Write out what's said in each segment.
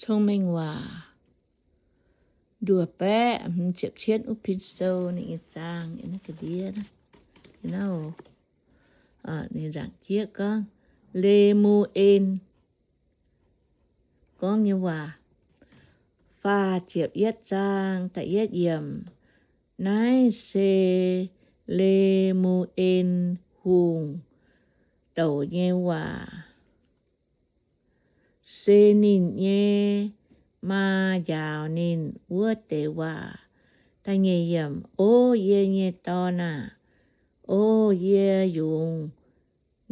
Cong-Mengh Waac nduoh baeqv hmz ziepc cietv wuov pin sou ninh nyei zaang, naaiv ga'ndiev, ninh nzaangc jieqv gorngv, Le^mu^en gorngv nyei waac. Faah ziepc yietv zaang da'yietv yiemc. Naaiv se Le^mu^en Hungh douc nyei waac, se ninh nyei maa njaaux ninh wuov deix waac. Da'nyeic yiemc. O yie nyei dorn aah! O yie yungz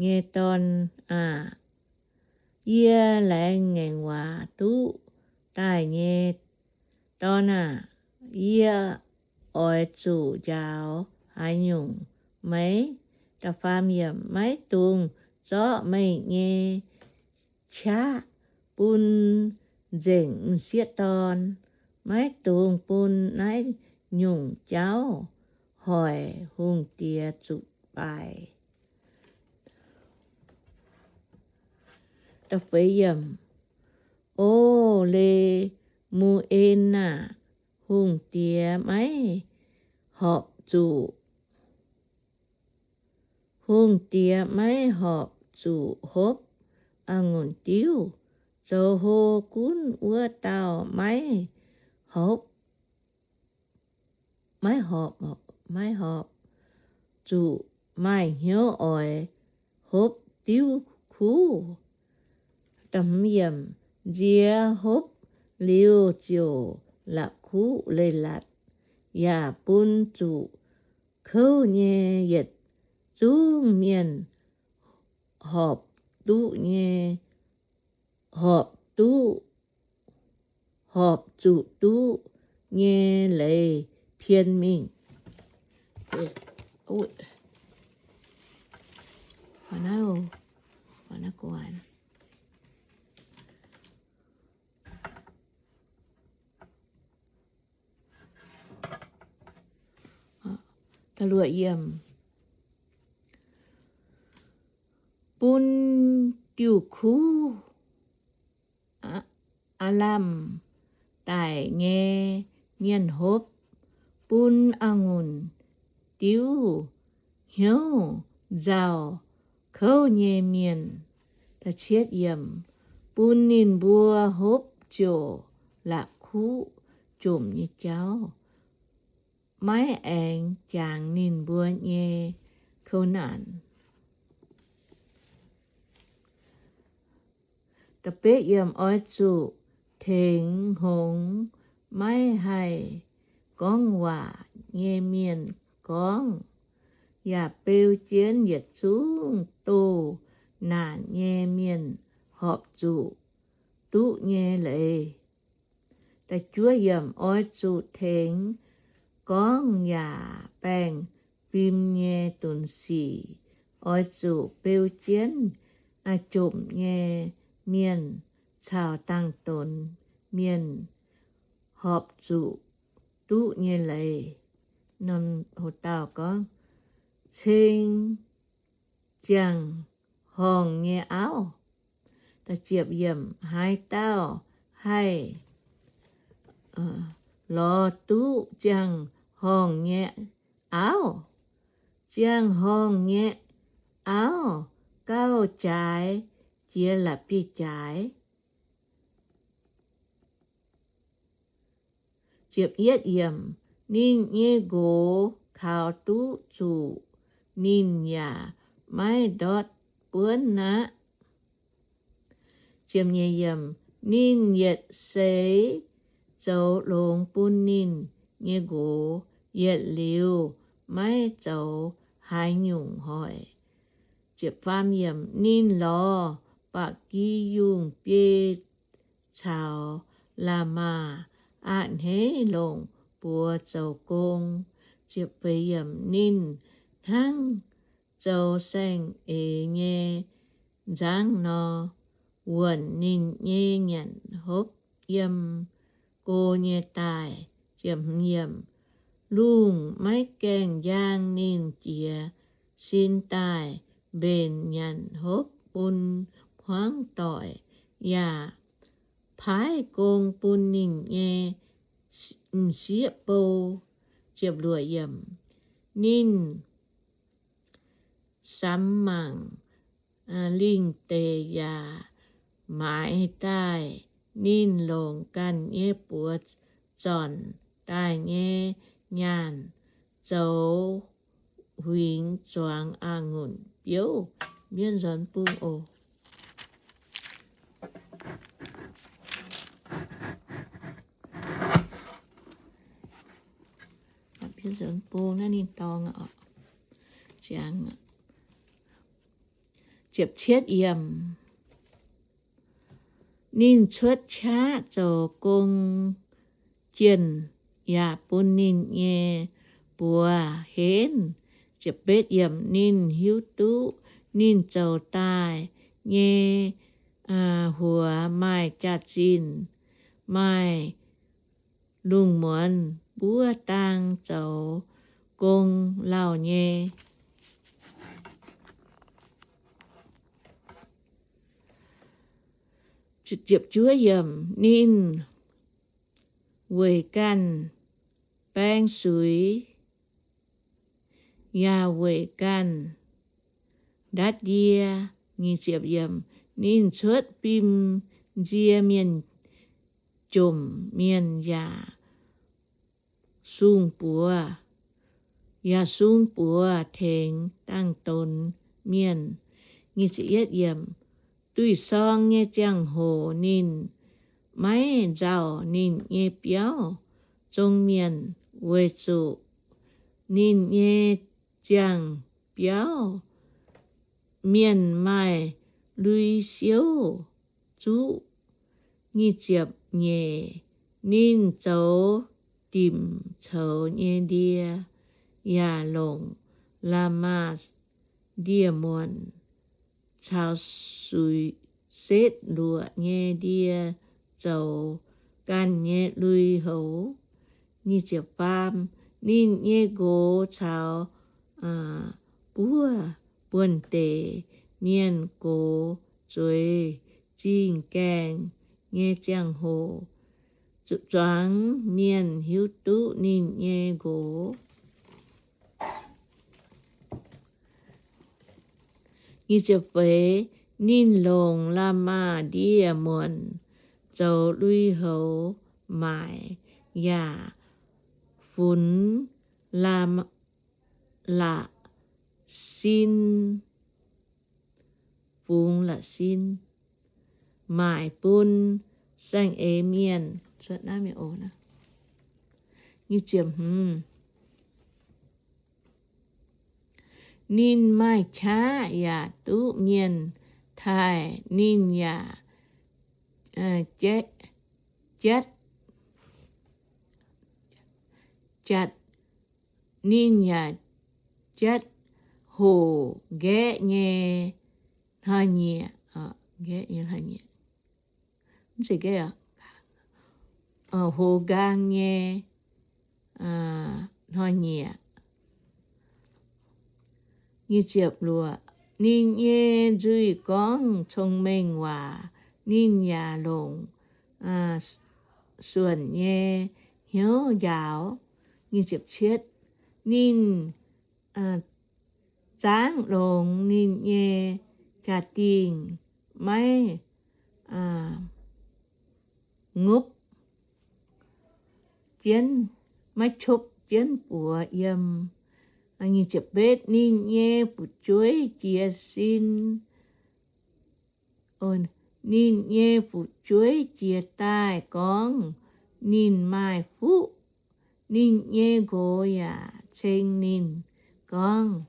nyei dorn aah! Yie laengz ngaengc waac duqv daaih nyei dorn aah! Yie oix zuqc njaaux haaix nyungc meih? Da'faam yiemc. Maiv dungx zorqv meih nyei qaqv bun nzengc m'sieqv dorn. Maiv dungx bun naaiv nyungc jauv hoic hungh diex zuqc baaic. Da'feix yiemc. O Le^mu^en aah! Hungh diex maiv horpc zuqc, hungh diex maiv horpc zuqc hopv a'ngunc diuv. Zoux hlo gunv wuov dauh maiv horpc, maiv horpc, maiv horpc zuqc maaih hnyouv oix hopv diuv kuv. Da'hmz yiemc. Nziex hopv liuz ziouc la'kuqv leiz-latc, yaac bun zuqc kouv nyei yietc zungv mienh horpc duqv nyei, horpc duqv, horpc zuqc duqv nyei leiz pien mingh. Bun diuh kuv aav lamh daic nyei mienh hopv, bun a'ngunc diuv hnyouv nzauh kouv nyei mienh. Bun ninh mbuo hopv ziouc la'kuqv jomc nyei jauv, maiv aengx jangx ninh mbuo nyei kouv naanc. Oix zuqc tengx hngongx maiv haih gorngv waac nyei mienh gorngv, yaac beu jienv yietc zungv doh naanc nyei mienh horpc zuqc duqv nyei leiz. Oix zuqc tengx gorngv yaac baengh fim nyei dunx sic. Oix zuqc beu jienv jomc nyei mienh caux dang-donx mienh horpc zuqc duqv nyei leiz. Ceng ziangh horngh nyei auv. Haaix dauh haih lorz duqv ziangh horngh nyei auv? Ziangh horngh nyei auv gauh jaaix jiex la'bieiv-jaaix. Ninh nyei nqox kaux duqv zuqc ninh yaac maiv ndortv buonv aqv. Ninh yietc seix zoux longx bun ninh nyei nqox yietc liuz maiv zoux haaix nyungc hoic. Ninh lorz ba'gi yungh biei caux la'maah a'hneiv longc buoz zoux gong. Ninh hnangv zoux saeng-eix nyei nzangv nor, wuonc ninh nyei nyanc hopv yiem go nyei daaih. Lungh maiv gaengh njang ninh jiez sin daaih mbenc nyanc hopv bun hmuangv doic, yaac paaiv gong bun ninh nyei m'sieqv bou. Ninh samx mangc lingh deic yaac maaiz daaih ninh longc ganh nyei buoz zornc daaih nyei nyaanh zoux huingx zuangx a'ngunc biouv. Mbienv nzuonx bung oc. Mbienv nzuonx bung naaiv ninh dorngx ziangx. Ziepc cietv yiemc. Ninh cuotv qaqv zoux gong jienh yaac bun ninh nyei buoz henv. Ziepc betv yiemc. Ninh hiuv duqv ninh zoux daaih nyei huox maaih jaax-zinh, maaih lungh muonz mbuov dang zoux gong lauh nyei. Ziepc juov yiemc. Ninh weic ganh baeng suix yaac weic ganh ndatv ndie. Ninh cuotv fim nzie mienh jomc mienh yaac sung buoz, yaac sung buoz tengx dangh donx mienh. Duih sorng nyei ziangh hoc ninh maiv nzauh ninh nyei biauv zong mienh, weic zuqc ninh nyei ziangh biauv mienh maaih lui-siouv zuqv. Nyic ziepc nyeic. Ninh zoux dimc coux nyei ndie yaac longc la'maah ndie-muonc caux suix setv luoqc nyei ndie zoux ganh nyei lui-houx. Nyic ziepc faam. Ninh nyei nqox caux buov buonv-deic mienh gox zueiz zingh gaengh nyei ziangh hoc, zuangx mienh hiuv duqv ninh nyei nqox. Ninh longc la'maah ndie-muonc zoux lui-houx maaic yaac funx la'sin, funx la'sin maaic bun saeng-eix mienh. Ninh maaih qaqv yaac duqv mienh taaih. Ninh yaac jatv, jatv, ninh yaac jatv hoqc nqaeqv nyei hnoi-nyieqc, hoqc nqaang nyei hnoi-nyieqc. Ninh nyei nzuih gorngv cong-mengh waac, ninh yaac longc suonc nyei hnyouv njaaux. Ninh zaangv longx ninh nyei jaa-dingh maiv ngopv jienv, maiv qopv jienv buoz yiem. Ninh nyei fu'jueiv jiez sin, ninh nyei fu'jueiv jiez daaih gorngv ninh maaih fuqv. Ninh nyei nqox yaac ceng ninh gorngv,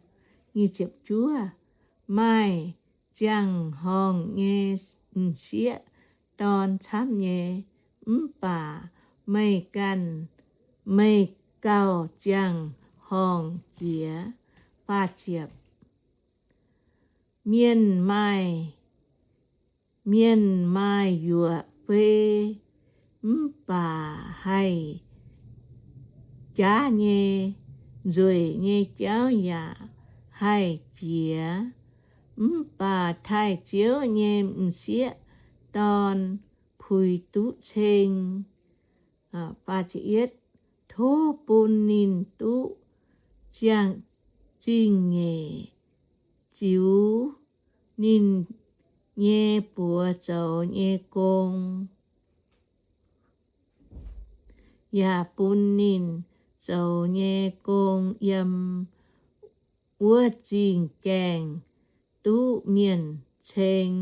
maaih ziangh horngh nyei m'sieqv dorn camv nyei, mv baac meih ganh, meih gauh ziangh horngh jiex. Mienh maaih, mienh maaih yuoqc fei, mv baac haih jaav nyei nzueic nyei jauv yaac haih jiex. Mv baac taaih Ziouv nyei m'sieqv dorn puix duqv ceng. Tov bun ninh duqv ziangh zingh nyeic ziux ninh nyei buoz zoux nyei gong, yaac bun ninh zoux nyei gong yiem wuov zingh gaengh duqv mienh ceng.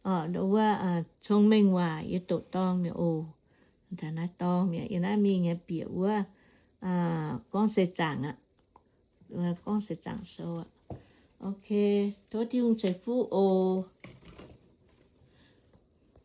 Wuov cong-mengh waac yie doqc dorng mi'aqv oc. Naaiv dorng mi'aqv, yie naaiv mingh nyei bieqc wuov gorngv seix zaangc aqv. Gorngv seix zaangc sou aqv. Ok, tov Tin-Hungh ceix fuqv oc.